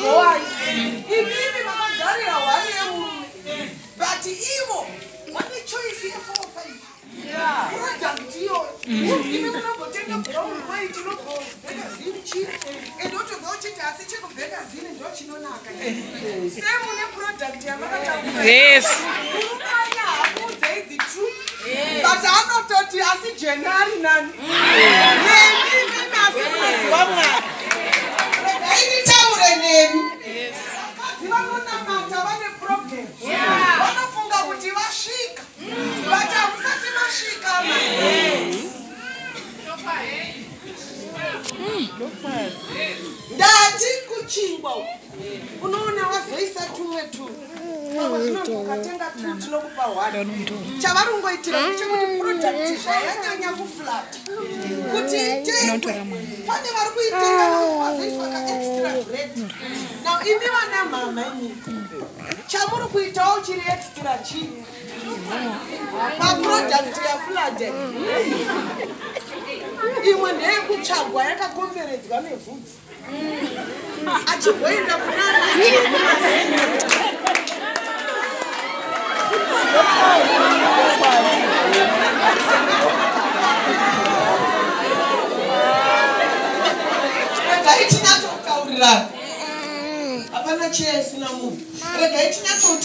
Zvakubhowai. Imimi makagarira hwani yemurume, but ivo vane choice ye4, 5 product iyoyo. Imi munombotenga brown, white, inobhekazini chi, and otobva uchiti asi chekubhekazini ndo chinonaka. Same neproduct yamakataura. Murume anya hakuudzei the truth, but anototi asi jena ari nani. Nemi asi munoziva Mwari. Regai nditaure nemi. Vakadzi vanonamata vane problem. Vanofunga kuti vasvika, but hamusati masvika ma. Ndati kuchingwa uku unoona wazoisa tumwe tu pamwe zvinonzi ukatenga tu tinokupa one. Chavari kungoitira ndechekuti product zvayanyanya kuflata kuti itengwe, pane vari kuitenga nekuti wazoiswa kaextra bread. Now imi vana mama, imi chamuri kuitawo chiri extra chii paproduct yaflata? Imwe ndeyekutsvagwa yakakomberedzwa nevhudzi, achimboenda kunana Jeni. Regai tinyatsokutaurirana, hapana cheya isina munhu. Regai tinyatso